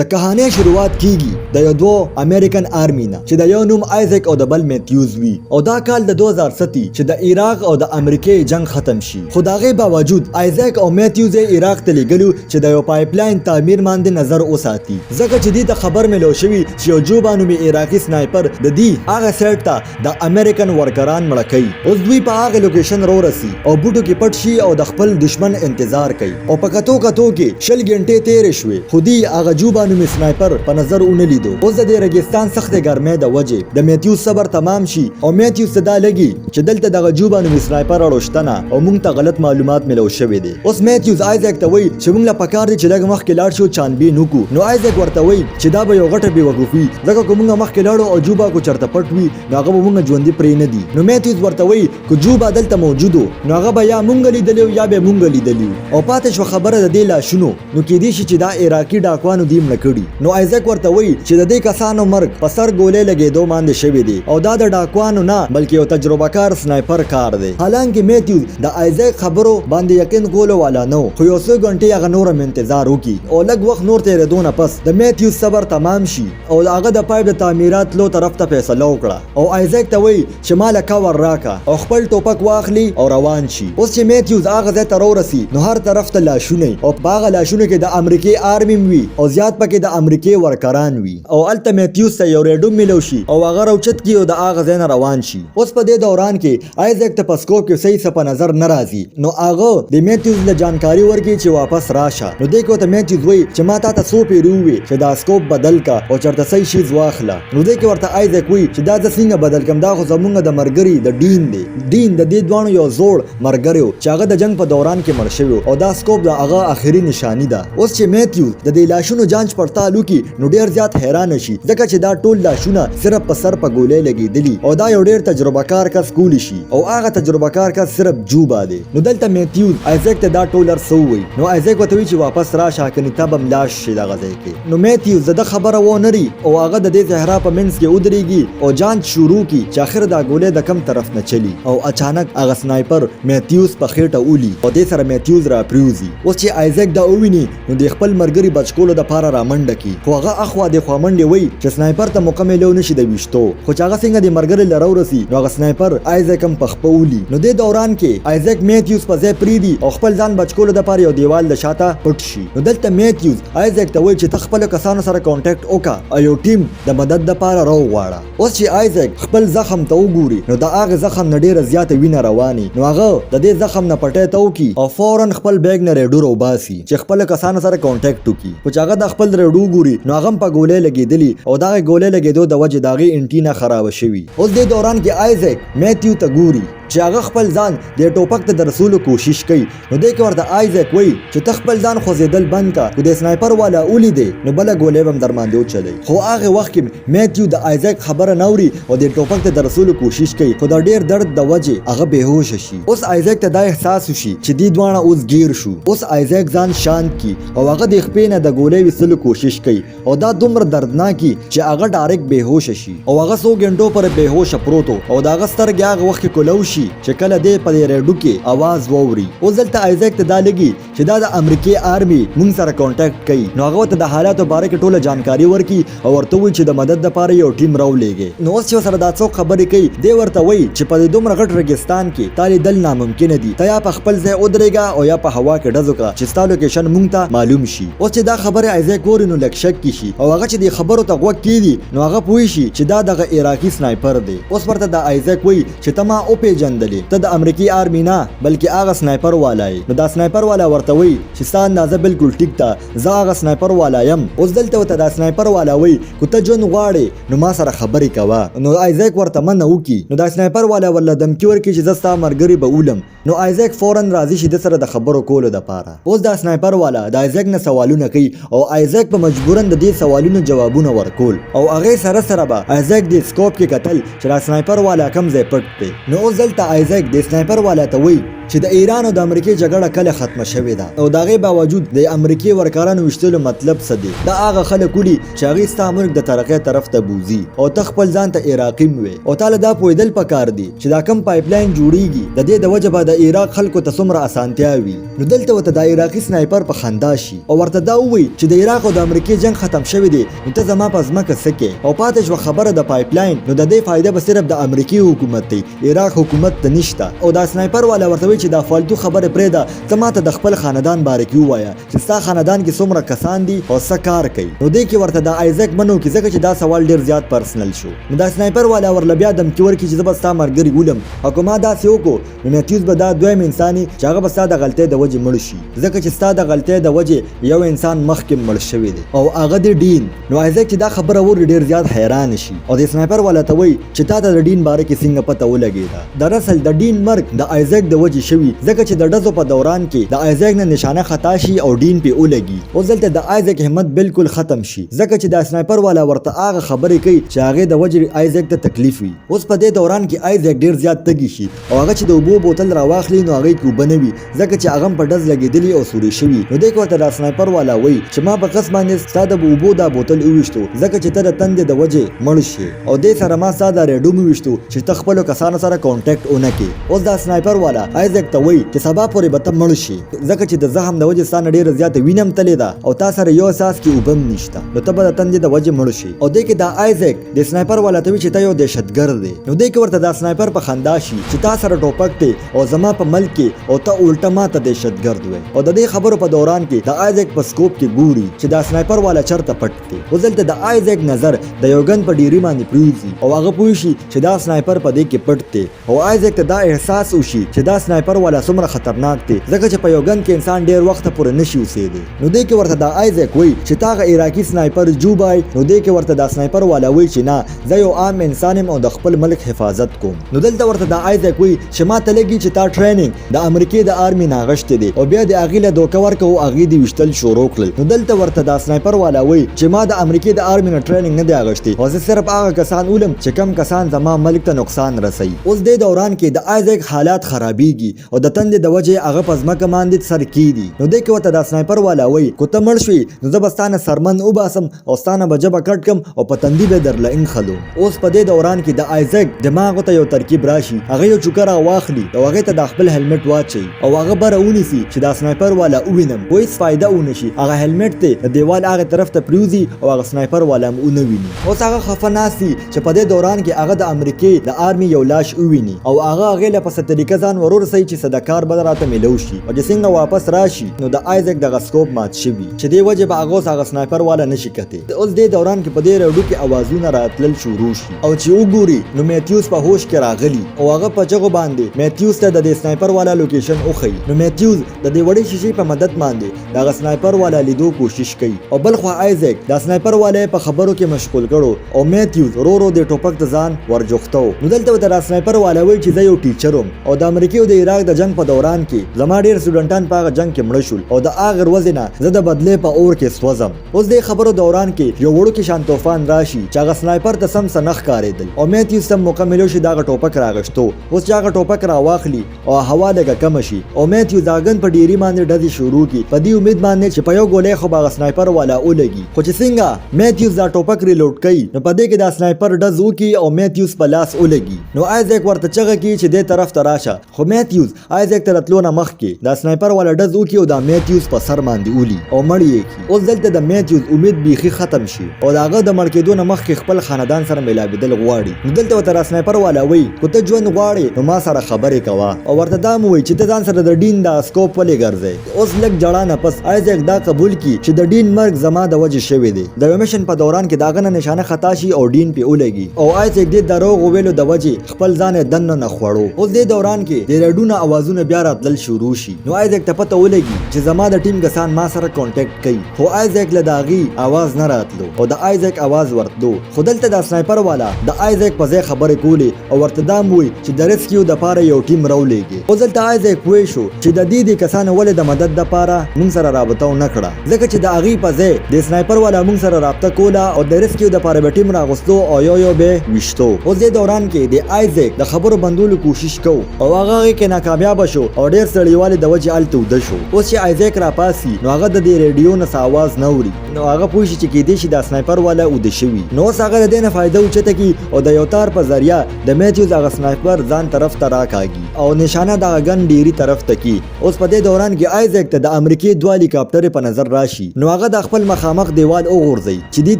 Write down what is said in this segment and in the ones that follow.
د کهانۍ شروعات کیږي د یو دوو امریکن آرمي نه چې د یو نوم آیزک او د بل میتیوز وي او دا کال د 2007 چې د عراق او د امریکې جنگ ختم شي، خو د هغې باوجود آیزک او میتیوز یې عراق ته لیږلو چې د یو پایپ لاین تعمیر باندې نظر وساتي، ځکه چې دوی ته خبر میلو شوي چې یو جوبا نومي عراقي سنایپر د دوی هغه سیټ ته د امریکن ورکران مړه کوي. اوس دوی په هغه لوکیشن راورسي او بوټو کې پټ شي او د خپل دشمن انتظار کوي او په کتو کتو کې 20 ګنټې تیرې شوې، خو دوی هغه جوبا نومي سنایپر په نظر ونه لیدو. اوس د دې رګستان سختې ګرمۍ د وجې د میتیوز صبر تمام شي او میتیوز ته دا لګي چې دلته دغه جوبا نومي سنایپر اړو شته نه او مونږ ته غلط معلومات میلو شوي دي. اوس میتیوز آیزک ته وایي چې مونږ له پکار دي چې لږ مخکې لاړ شو چانبین وکړو. نو آیزک ورته وایي چې دا به یو غټه بېوقوفي، ځکه که مونږ مخکې لاړو او جوبا کو چرته پټ وي نو هغه به مونږ ژوندي پرې نه دي. نو میتیوز ورته وایي که جوبا دلته موجود و نو هغه به یا مونږ لیدلی یا به مونږ لیدلی او پاتې شوه خبره د دې لاشونو، نو کیدای شي چې دا عراقي ډاکوانو دی مړه کړي. نو آیزک ورته وایي چې د دې کسانو مرګ په سر ګولۍ لګېدو باندې شوی دی او دا د ډاکوانو نه بلکې یو تجربه کار سنایپر کار دی. حالانکه میتیوز د آیزک خبرو باندې یقین کولو والا نه و، خو یو څو ګنټې هغه نور هم انتظار وکړي او لږ وخت نور تېرېدو نه پس د میتیوز صبر تمام شي او هغه د پایپ د تعمیرات تلو طرف ته فیصله وکړه او آیزک ته وایي چې ما له کور راکه او خپل ټوپک واخلي او روان شي. اوس چې میتیوز هغه ځای ته راورسي نو هر طرف ته لاشونه او په هغه لاشونو کې د امریکې آرمي وي او زیات پکې د امریکې ورکران وي او هلته میتیوز ته یو ریډو میلو شي او هغه راوچت کړي او د هغه ځای نه روان شي. اوس په دې دوران کې آیزک ته په سکوپ کې صحیح څه په نظر نه راځي، نو هغه د میتیوز له جانکاري ورکړي چې واپس راشه. نو دې کې ورته میتیوز وایي چې ما تا ته څو پېرې ووې چې دا سکوپ بدل که او چېرته صحیح شیز واخله. نو دې کې ورته آیزک وایي چې دا زه څنګه بدل کړم، دا خو زمونږ د مرګري د ډین دی. ډین د دې دواړو یو زوړ مرګری و چې هغه د جنگ په دوران کې مړ شوی او دا سکوپ د هغه اخري نشانی ده. اوس چې میتیوز د دې لاشونو جانچ پړتال وکړي نو ډیر زیات حیران شي، ځکه چې دا ټول لاشونه صرف په سر په ګولۍ لګېدلي او دا یو ډیر تجربه کار کس کولی شي او هغه تجربه کار کس صرف جوبا دی. نو دلته میتیوز آیزک ته دا ټول هر څه ووایي، نو آیزک ورته وایي چې واپس راشه کني ته به ملاش شې دغه ځای کې. نو میتیوز د ده خبره ونه ري او هغه د دې صحرا په منځ کې ودرېږي او جانچ شروع کړي چې اخر دا ګولۍ د کم طرف نه چلی او اچانک هغه سنایپر میتیوز په خېټه ولي او دې سره میتیوز را پریوځي. اوس چې آیزک دا وویني نو د خپل مرګري بچ کولو دپاره رامنډه کړي، خو هغه اخوا دې خوا منډې وایي چې سنایپر ته موقع میلو نه شي د ویشتو، خو چې هغه څنګه د مرګري له راورسي نو هغه سنایپر آیزک هم په خپه ولي. نو دې دوران کې آیزک میتیوز په ځای پرېږدي او خپل ځان بچ کولو دپاره یو دیوال د شاته پټ شي. نو دلته میتیوز آیزک ته وایي چې ته خپلو کسانو سره کانټیکټ وکړه او یو ټیم د مدد دپاره راوغواړه. اوس چې آیزک خپل زخم ته وګوري نو د هغه زخم نه ډیره زیاته وینه رواني، نو هغه د دې زخم نه پټی تاو کړي او فورا خپل بیګ نه ریډو راوباسي چې خپلو کسانو سره کانټیکټ وکړي. خو چې هغه د خپل ریډو وګوري نو هغه هم په ګولۍ لګېدلي او دغه ګولۍ لګېدو د وجې د هغې انټینا خرابه شوي. اوس دې دوران کې آیزک میتیو ته ګوري چې هغه خپل ځان د ټوپک ته د رسولو کوشش کوي. نو دې کې ورته آیزک وایي چې ته خپل ځان خوځېدل بند که، که د سنایپر والا ولیدې نو بله ګولۍ به هم در باندې وچلوي. خو هغه وخت کې میتیو د آیزک خبره نه اوري او د ټوپک ته د رسولو کوشش کوي، خو د ډېر درد د وجې هغه بېهوشه شي. اوس آیزک ته دا احساس وشي چې دې دواړه اوس ګیر شو. اوس آیزک ځان شانت کړي او هغه د خپې نه د ګولۍ ویستلو کوشش کوي او دا دومره دردناکي چې هغه ډایرکټ بېهوشه شي او هغه څو ګنټو پورې بېهوشه پروت او د هغه سترګې هغه وخت کې کولو شي چې کله دی په دې ریډو کې اواز واوري. اوس دلته آیزک ته دا لګي چې دا د امریکې آرمي مونږ سره کانټیکټ کوي، نو هغه ورته د حالاتو باره کې ټوله جانکاري ورکړي او ورته ووایي چې د مدد دپاره یو ټیم راولېږي. نو اوس چې ورسره دا څوک خبرې کوي دی ورته وایي چې په دې دومره غټ رګستان کې تا لیدل ناممکنه دي، ته یا په خپل ځای ودرېږه او یا په هوا کې ډز وکړه چې ستا لوکیشن مونږ ته معلوم شي. اوس چې دا خبرې آیزک اوري نو لږ شک کې شي او هغه چې دې خبرو ته غوږ کېږدي نو هغه پوه شي چې دا دغه عراقي سنایپر دی. اوس ورته دا آیزک وایي چې ته ما وپېژندلې، ته د امریکې آرمي نه بلکې هغه سنایپر والا یې. نو دا سنایپر والا ورته وایي چې ستا اندازه بالکل ټیک ده، زه هغه سنایپر والا یم. اوس دلته ورته دا سنایپر والا وایي که ته ژوند غواړې نو ما سره خبرې کوه. نو آیزک ورته منع وکړي. نو دا سنایپر والا ورله دمکي ورکړي چې زه ستا مرګري به ولم. نو آیزک فورا راضي شي د سره د خبرو کولو دپاره. اوس دا سنایپر والا د آیزک نه سوالونه کوي او آیزک په مجبورا د دې سوالونو جوابونه ورکول او هغې سره سره به آیزک د سکوپ کې کتل چې دا سنایپر والا کوم ځای پټ دی. نو اوس دلته آیزک د سنایپر والا ته وایي چې د ایران او د امریکې جګړه کله ختمه شوې ده او د هغې باوجود د امریکې ورکرانو ویشتلو مطلب څه دی؟ دا هغه خلک ولي چې هغوی ستا ملک د ترقۍ طرف ته بوځي او ته خپل ځان ته عراقي هم وې او تاله دا پوهېدل پکار دي چې دا کوم پایپ لاین جوړیږي د دې د وجه به د عراق خلکو ته څومره اسانتیا وي. نو دلته ورته دا عراقي سنایپر په خندا شي او ورته دا ووایي چې د عراق او د امریکې جنګ ختم شوی دی نو ته زما په ځمکه څه کې؟ او پاتې شوه خبره د پایپ لاین نو د دې فایده به صرف د امریکې حکومت ته عراق حکومت ته نشته. او دا سنایپر والا ورته وایي چې دا فالتو خبرې پرېږده، ته ماته د خپل خاندان باره کې ووایه چې ستا خاندان کې څومره کسان دي او څه کار کوي. نو دې کې ورته دا آیزک منع وکړي ځکه چې دا سوال ډېر زیات پرسنل شو. نو دا سنایپر والا ورله بیا دمکي ورکړي چې زه به ستا ملګري ولم او که ما داسې وکړو نو میتیوز به دا دویم انسان وي چې هغه به ستا د غلطۍ د وجې مړ شي ځکه چې ستا د غلطۍ د وجې یو انسان مخکې مړ شوی دی او هغه دی ډین. نو آیزک چې دا خبره اوري ډېر زیات حیران شي او د سنایپر والا ته وایي چې تا ته د ډین باره کې څنګه پته ولګېده؟ دراصل د ډین مرګ د آیزک د وجې شوي ځکه چې د ډزو په دوران کې د آیزک نه نشانه خطا شي او ډین پې ولګي. اوس دلته د آیزک همت بالکل ختم شي ځکه چې دا سنایپر والا ورته هغه خبرې کوي چې هغې د وجې آیزک ته تکلیف وي. اوس په دې دوران کې آیزک ډېر زیات تږي شي او هغه چې د اوبو بوتل راواخلي نو هغې کې اوبه نه وي ځکه چې هغه هم په ډز لګېدلي او سوري شوي. نو دې کې ورته دا سنایپر والا وایي چې ما په قصد باندې ستا د اوبو دا بوتل وویشتو ځکه چې ته د تندې د وجې مړ شې او دې سره ما ستا دا ریډو هم وویشتو چې ته خپلو کسانو سره کانټیکټ ونه کړې. اوس دا سنایپر والا آیزک ته وایي چې سبا پورې به ته مړ شې ځکه چې د زخم د وجې ستا نه ډېره زیاته وینه هم تللې ده او تا سره یو څاڅکی اوبه هم نشته نو ته به د تندې د وجې مړ شې. او دې کې دا آیزک د سنایپر والا ته وي چې ته یو دهشتګرد دی. نو دې کې ورته دا سنایپر په خندا شي چې تا سره ټوپک دی او زما په ملک کې او ته الټه ما ته دهشتګرد وې. او د دې خبرو په دوران کې د آیزک په سکوپ کې ګوري چې دا سنایپر والا چرته پټ دی. اوس دلته د آیزک نظر د یو ګن په ډیري باندې پریوځي او هغه پوه شي چې دا سنایپر په دې کې پټ دی. او آیزک ته دا احساس وشي چې دا سنایپر والا څومره خطرناک دی ځکه چې په یو ګن کې انسان ډیر وخت پورې نشي اوسېدی. نو دې کې ورته دا آیزک وایي چې تا هغه عراقي سنایپر جو بای؟ نو دې کې ورته دا سنایپر والا وایي چې نه، زه یو عام انسان یم او د خپل ملک حفاظت کوم. نو دلته ورته دا آیزک وایي چې ما ته لګي چې تا ټریننګ د امریکې د آرمي نه اغشتې دی او بیا دې هغې له دوکه ورکړه او هغې دې ویشتل شروع کړل. نو دلته ورته دا سنایپر والا وایي چې ما د امریکې د آرمي نه ټریننګ نه دی اغشتې او زه صرف هغه کسان ولم چې کوم کسان زما ملک ته نقصان رسوي. اوس دې دوران کې د آیزک حالات خرابیږي او د تندې د وجې هغه په ځمکه باندې سر کیدي. نو دې کې ورته دا سنایپر والا وایي که ته مړ شوې نو زه به ستا نه څرمن وباسم او ستا نه به ژبه کټ کړم او په تندي به درله انښلوم. اوس په دې دوران کې د آیزک دماغو ته یو ترکیب راشي، هغه یو چوکه راواخلي او هغې ته دا خپل هیلمټ واچوي او هغه بره ونیسي چې دا سنایپر والا ووینم، خو هیڅ فایده ونه شي، هغه هیلمټ ترې د دیوال هغې طرف ته پریوځي او هغه سنایپر والا هم ونه ویني. اوس هغه خفه ناست دي چې په دې دوران کې هغه د امریکې د آرمي یو لاش وویني او هغه هغې له په څه طریقه ځان ورورسوي چې څه د کار به راته میلو شي او چې څنګه واپس راشي نو د آیزک دغه سکوپ مات شوي چې دې وجې به هغه اوس هغه سنایپر والا نشي کتې. اوس دې دوران کې په دې ریډو کې اوازونه راتلل شروع شي او چې وګوري نو میتیوز په هوش کې راغلي او هغه په چغو باندې میتیوز ته د دې سنایپر والا لوکیشن وښيي. نو میتیوز د دې وړې شیشې په مدد باندې د هغه سنایپر والا لیدو کوشش کوي او بلخوا آیزک دا سنایپر والا په خبرو کې مشغول کړو او میتیوز ورو ورو د ټوپک ته ځان ورجوختو. نو دلته ورته دا سنایپر والا وایي چې زه یو ټیچر وم او د امریکې او د عراق د جنګ په دوران کې زما ډیر سټوډنټان په هغه جنګ کې مړه شول او د هغې ورځې نه زه د بدلې په اور کې سوځم. اوس دې خبرو دوران کې یو وړوکی شان طوفان راشي چې هغه سنایپر ته سم څه نه ښکارېدل او میتیوز ته موقع ملو شي د هغه ټوپک راغشتو. اوس چې هغه ټوپک راواخلي او هوا لږه کمه شي او میتیوز د ګن په ډیری باندې ډزې شروع کړي په دې امید باندې چې په یو ګولۍ خو به هغه سنایپر والا ولګي، خو چې څنګه میتیوز دا ټوپک ریلوډ کوي نو په دې کې دا سنایپر ډز وکړي او میتیوز په لاس ولګي. نو آیزک ورته چغه کړي چې دې طرف ته راشه، خو میتیوز آیزک ته راتلو نه مخکې دا سنایپر والا ډز وکړي او دا میتیوز په سر باندې ولي او مړ یې کړي. اوس دلته د میتیوز امید بیخي ختم شي او د هغه د مړ کېدو نه مخکې خپل خاندان سره ملاوېدل غواړي. نو دلته ورته را سنایپر والا وایي که ته ژوند غواړې نو ما سره خبرې کوه او ورته دا هم ووایي چې ته ځان سره د ډین دا سکوپ ولې ګرځې. اوس لږ ژړا نه پس آیزک دا قبول کړي چې د ډین مرګ زما د وجې شوی دی. د یو مشن په دوران کې د هغه نه نشانه خطا شي او ډین پې ولګي او آیزک دې دروغ ویلو د وجې خپل ځان یې دننه نه خوړو. اوس دې دوران کې د ریډونه اوازونه بیا راتلل شروع شي. نو آیزک ته پته ولګي چې زما د ټیم کسان ما سره کانټیکټ کوي، خو آیزک له د هغوی اواز نه راتلو او د آیزک اواز ورتلو. خو دلته دا سنایپر والا د آیزک په ځای خبرې کولې او ورته دا هم وایي چې د ریسکیو دپاره یو ټیم راولېږي. خو دلته آیزک پوه شو چې د دې دې کسانو ولې د مدد دپاره مونږ سره رابطه ونه کړه، ځکه چې د هغوی په ځای د سنایپر والا مونږ سره رابطه کوله او د ریسکیو دپاره به ټیم راغوستو او یو یو به ویشتو. اوس دې دوران کې د آیزک د خبرو بندولو کوشش کوو او هغه هغې کې ناکام ناکامیابه شو او ډېر ستړیوالي د وجې هلته اوده شو. اوس چې آیزیک راپاڅي نو هغه د دې ریډیو نه څه اواز نه اوري، نو هغه پوه شي چې کیدای شي دا سنایپر والا اوده شوي. نو اوس هغه د دې نه فایده اوچته کړي او د یو تار په ذریعه د میتیوز هغه سنایپر ځان طرف ته راکاږي او نشانه دغه ګن ډیری طرف ته کړي. اوس په دې دوران کې آیزیک ته د امریکې دوه هلیکاپټرې په نظر راشي، نو هغه د خپل مخامخ دیوال وغورځوي چې دوی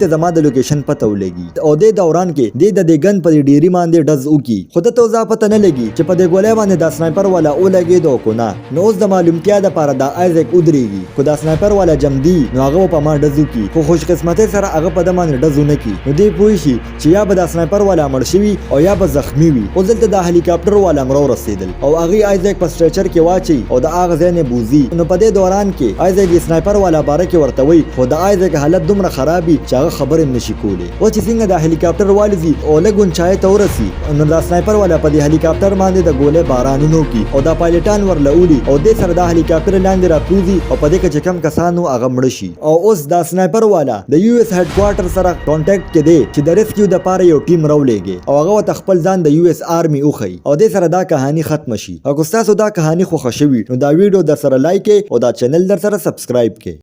ته زما د لوکیشن پته ولګي او دې دوران کې دی د دې ګن په دې ډیري باندې ډز وکړي، خو ده ته اوس دا پته نه لګي چې په دې ګولۍ باندې دا سنایپر والا ولګېد او که نه. نو اوس د معلومتیا دپاره دا آیزیک ودرېږي، که دا سنایپر والا جمدي نو هغه به په ما ډز وکړي، خو خوش قسمتۍ سره هغه په ده باندې ډز ونه کړي، نو دی پوه شي چې یا به دا سنایپر والا مړ شوي او یا به زخمي وي. اوس دلته دا هلیکاپټر والا هم راورسېدل او هغوی آیزیک په سټریچر کې واچوي او د هغه ځای نه بوځي. نو په دې دوران کې آیزیک د سنایپر والا باره کې ورته وایي، خو د آیزیک حالت دومره خراب وي چې هغه خبرې هم نشي کولی. اوس چې څنګه دا هلیکاپټر والوځي او لږ اونچایۍ ته ورسي، نو دا سنایپر والا په دې هلیکاپټر باندې د ګولۍ بارانونه وکړي او دا پایلټان ورله ولي او دې سره دا هلیکاپټر لاندې راپریوځي او په دې کې چې کوم کسان وو هغه مړه شي. او اوس دا سنایپر والا د یو ایس هیډ کوارټر سره کانټیکټ کې دی چې د ریسکیو د پاره یو ټیم راولېږي او هغه ورته خپل ځان د یو ایس آرمي وښيي او دې سره دا کهانی ختمه شي. او که ستاسو دا کهانی خوښه شوي نو دا ویډیو درسره لایک کړئ او دا چینل درسره سبسکرایب کړئ.